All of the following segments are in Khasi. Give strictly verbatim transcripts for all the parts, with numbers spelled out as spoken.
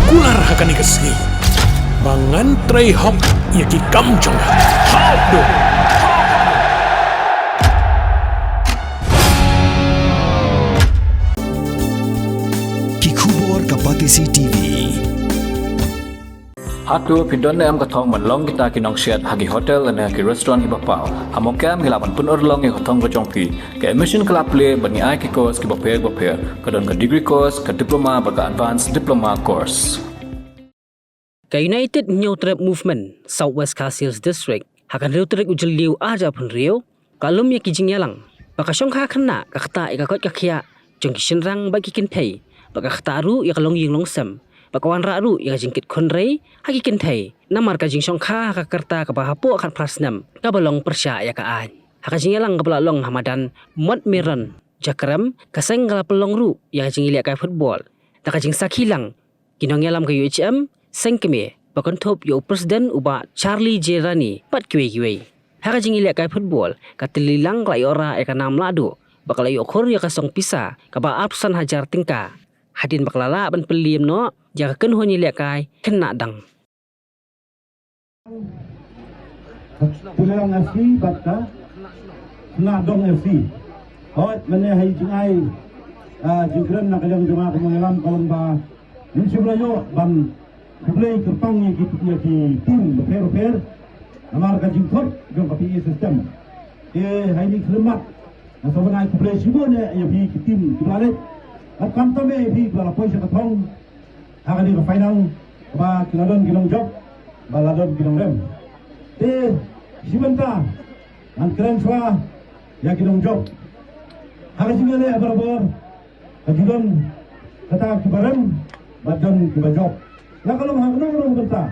Kular ha kane ka sngi ba ngan trei hok ïa ki kam jong nga. Hok do. Ki khubor ka Batesi T V. Hato phi don ne em ka thong ban long kita ki nongsiat ha ki hotel ne ha ki restaurant kiba paw? Ha mawkha em ngi lah ban pynurlong ïa ka thong ka jong phi. Ka admission ka la plie bad ngi ai ki course kiba pher ba pher. Ka don ka degree course, ka diploma bad ka advanced diploma course. Ka United Hynñiewtrep Movement South West Khasi Hills District ha ka hynriew tarik u Jylliew arhajar arphew hynriew ka lum ïa ki jingïalang ba ka shongkha khynnah ka ktah ïa ka koit ka khiah jong ki shynrang bad ki kynthei, ba ka ktah ruh ïa ka longïing longsem, ba ka wanrah ruh ïa ka jingkitkhun rei ha ki kynthei namar ka jingshongkha ha ka rta kaba hapoh khatphra snem kaba long pyrshah ïa ka aiñ. Ha ka jingïalang kaba la long ha madan Mot Meron Jakrem, ka seng ka la pynlong ruh ïa ka jingïalehkai football da ka jingsakhi lang ki nongïalam ka U H M, seng kmie ba kynthup ïa u president u Bah Charlie J Rani bad kiwei kiwei. Ha ka jingïalehkai football, ka tylli lang ka la ïoh rah ïa ka nam lahduh bad ka la ïoh khur ïa ka song pisa kaba arphew san hajar tyngka, hadien ba ka la lah ban pynliem noh ïa ka kynhun ïalehkai khynnah dang. Pynlong F C bad ka Khynnah Dong F C. Hooid, mynne ha i jingai, ah, jingkren na ka liang jong nga kum u nongïalam ka long ba ngim shym la ïoh ban khublei kyrpang ïa ki, ïa ki team bapher bapher namar ka jingthut jong ka P A system. Te ha ini khyllipmat nga sa ban ai khublei shibun ïa phi ki team kiba la leit. Bad khamtam ïa phi kiba la poi sha ka thong. Ha kane ka final ba ki la don ki nongjop, ba la don ki nongrem. Te shi bynta ngan kren shuwa ïa ki nongjop. Ha ka jingïaleh barabor ka ju don kata kiba rem bad don kiba jop. La ka long ha kano kano ka bynta.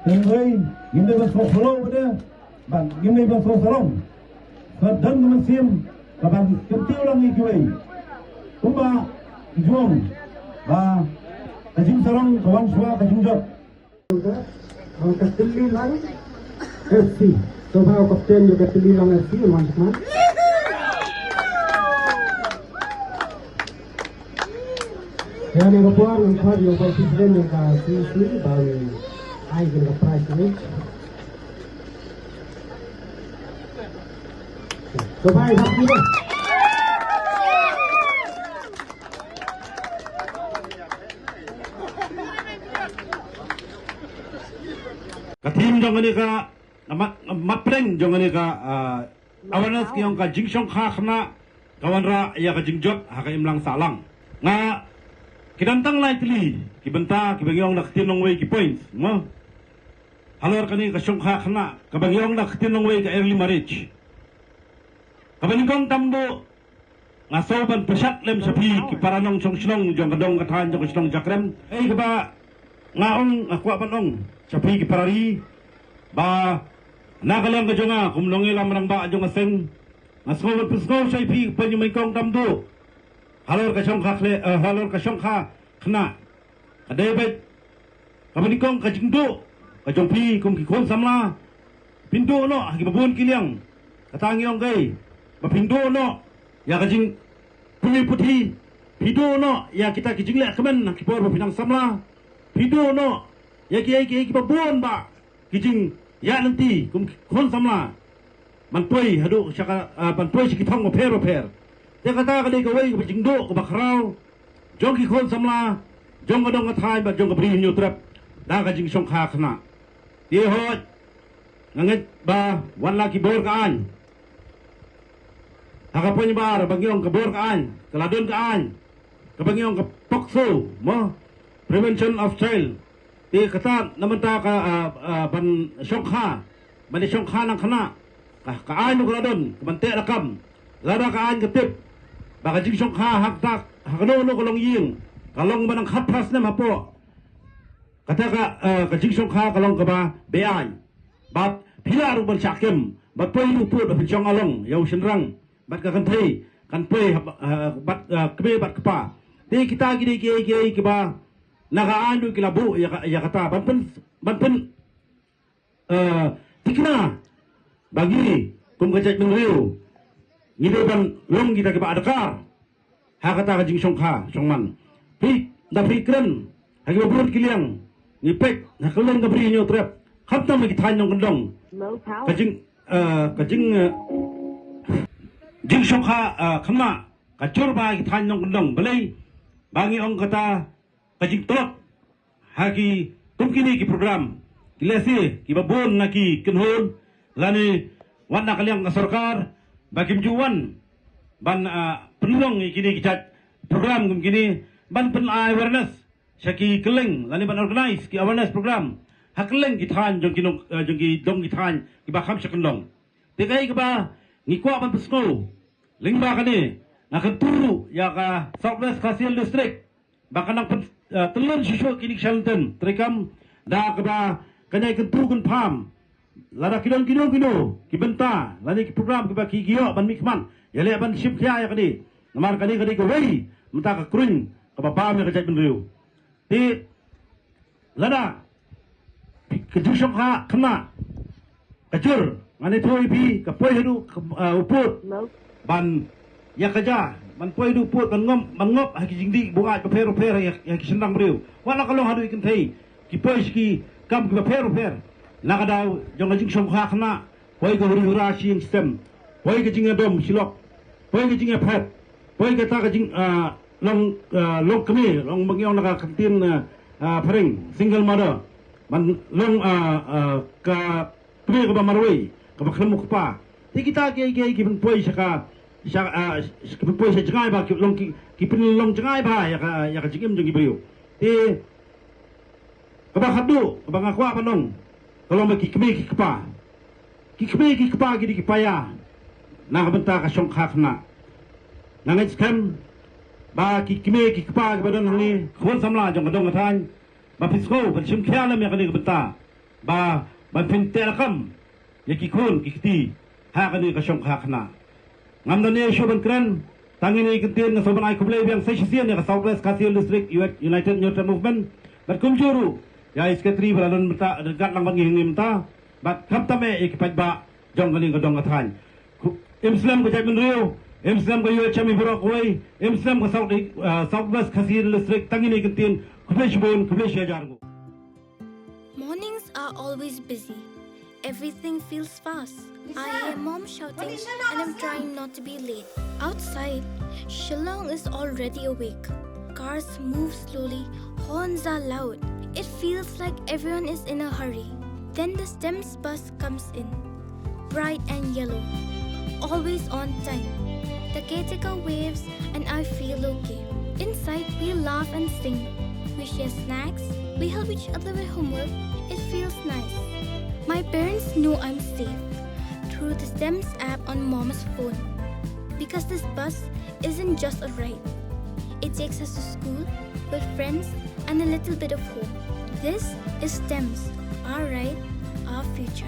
Te hynrei ngim dei ban sngewkhuslai bad Bad ngim dei ban sngewsarong. Sa don ka mynsiem ka ban kyntiew lang ïa kiwei. Kumba ki jong ba ka jingsarong ka wan shuwa ka jingjop. Ka Tylli Lang F C. Sngewbha u kapten jong ka Tylli Lang F C, wan shuwa. Ïa kane ka por ngan khot ïa u vice president jong ka C E C ban ai kane ka prize list. Ka theme jong kane ka, ka mat, mat pdeng jong kane ka, ah, awareness ka ong ka jingshongkha khynnah ka wanrah ïa ka jingjot ha ka imlang sahlang. Nga, ki don tang lai tylli ki bynta kiba ngi ong da ka ktien nongwei ki points, mo. Halor kane ka shongkha khynnah kaba ngi ong da ka ktien nongwei ka early marriage. Kaba nyngkong tam duh, nga sngew ban pyrshah lem sha phi ki para nongshong shnong jong ka dong ka thaiñ jong ka shnong Jakrem. Ei kaba nga ong, nga kwah ban ong sha phi ki para ri ba na ka liang ka jong nga kum nongïalam rangbah jong ka seng, nga sngew ban pynsngew sha phi ki para nyngkong tam duh. Halor ka shongkha khle, eh, halor ka shongkha khynnah. Ka dei beit kaba nyngkong ka jingduh ka jong phi kum ki khun samla. Phin duh noh ha kiba bun ki liang. Kata ngi ong kaei, ba phin duh noh ïa ka jingpule puthi. Phi duh noh ïa kita ki jingleh kmen ha ki por ba phi nang samla. Phi duh noh ïa kiei kiei kiba bun ba ki jingïaid lynti kum ki khun samla. Ban poi haduh sha ka, ah, ban poi sha ki thong bapher bapher. Te kata ka dei kawei kaba jingduh kaba khraw jong ki khun samla, jong ka dong ka thaiñ bad jong ka Bri Hynñiewtrep da ka jingshongkha khynnah. Te hooid, nga ngeit ba wat la ki bor ka aiñ. Ha ka point ba ar ba ngi ong ka bor ka aiñ, ka la don ka aiñ kaba ngi ong ka POCSO, mo, Prevention of Child. Te kata na bynta ka, ah, ah, ban shongkha, ban shongkha nang khynnah. Ka, ka aiñ ruh ka la don, ka ban teh lakam. Lada ka aiñ ka tip ba ka jingshongkha ha kata, ha kano kano ka longïing ka long ba nang khatphra snem hapoh, kata ka, ah, ka jingshongkha ka long kaba beaiñ. Bad phi lah ruh ban shah kem bad poi ruh pud ba phin shong along ïa u shynrang bad ka kynthei kan poi ha, ha, bad, ah, kmie bad kpa. Te kita ki dei kiei kiei kiba na ka aiñ ruh ki la buh ïa ka, ïa kata ban pyn, ban pyn, eh, thikna ba ngi kum ka jaitbynriew ngi dei ban long kita kiba adkar ha kata ka jingshongkha shongman. Phi, da phi kren Ha kiba bun ki liang ngi peit ha kylleng ka Bri Hynñiewtrep, khamtam ha ki thaiñ nongkyndong, ka jing, ah, ka jing, ah, jingshongkha, ah, khynnah ka jur bha ha ki thaiñ nongkyndong. Balei ba ngi ong kata? Ka jingtlot ha ki kum kine ki program, ki lehse kiba bun na ki kynhun lane wat na ka liang ka sorkar ba kim ju wan ban, ah, pynlong ïa kine ki jait program kum kine ban pyn-ai awareness sha ki kylleng lane ban organize ki awareness program ha kylleng ki thaiñ jong ki nong, ah, jong ki dong ki thaiñ kiba kham sha kyndong. Te kaei kaba ngi kwah ban pynsngew lyngba kane, nga kyntu ruh ïa ka South West Khasi Hills District ba kan nang pyn, eh, tyllun shuh shuh kine ki shyntur treikam da kaba kan ïai kyntu kynpham lada ki don kino kino ki bynta lane ki program kiba ki ïoh ban mihkhmat, ïaleh ban shim khia ïa kane. Namar kane ka dei kawei mynta ka kruiñ kaba bam ïa ka jaitbynriew. Te lada ka jingshongkha khynnah ka jur, ngan ïathuh ïa phi, ka poi haduh, ah, u pud ban ïa ka ja, ban poi haduh u pud ban ngop, ban ngop ha ki jingdih buaid bapher bapher ïa, ïa ki shynrang briew. Wat la ka long haduh ïa ki kynthei, ki poi sha ki kam kiba pher bapher na ka daw jong ka jingshongkha khynnah. Poi ka huri hura shi ïing shi sem, poi ka jingïadom shi lok, poi ka jingïaphet, poi kata ka jing, ah, long, ah, long kmie, long ba ngi ong na ka ktien, ah, ah, phareng, single mother, ban long, ah, ah, ka kmie kaba marwei kaba khlem u kpa. Te kita kiei kiei ki pynpoi sha ka, sha, ah, ki pynpoi sha jngai bha, ki long ki, ki pynlong jngai bha ïa ka, ïa ka jingim jong ki briew. Te kaba khatduh kaba nga kwah ban ong ka long ba ki kmie ki kpa, ki kmie ki kpa ki dei ki paia na ka bynta ka shongkha khynnah. Nga ngeit skhem ba ki kmie ki kpa kiba don hangne, khun samla jong ka dong ka thaiñ, ba phi sngew ban shim khia lem ïa kane ka bynta ba, ban pynteh lakam ïa ki khun ki kti ha kane ka shongkha khynnah. Ngam don ne shuh ban kren, tang ine i kyntien nga sngewbha ban ai khublei biang sa shisien ïa ka South West Khasi Hills District United Hynñiewtrep Movement bad kumjuh ruh ïa i secretary ba la don mynta, ryngkat lang bad ngi hangne mynta, bad khamtam eh ïa ki paidbah jong kane ka dong ka thaiñ. Im slem ka jaitbynriew, im slem ka U H M, i baroh kawei, im slem ka South, eh, South West Khasi Hills District. Tang ine i kyntien, khublei shibun, khublei shihajar nguh. Mornings are always busy. Everything feels fast. I hear mom shouting and I'm trying not to be late. Outside, Shillong is already awake. Cars move slowly, horns are loud. It feels like everyone is in a hurry. Then the STEMS bus comes in, bright and yellow, always on time. The caretaker waves and I feel okay. Inside, we laugh and sing. We share snacks, we help each other with homework. It feels nice. My parents know I'm safe through the STEMS app on mom's phone. Because this bus isn't just a ride, it takes us to school, with friends, and a little bit of home. This is STEMS, our ride, our future.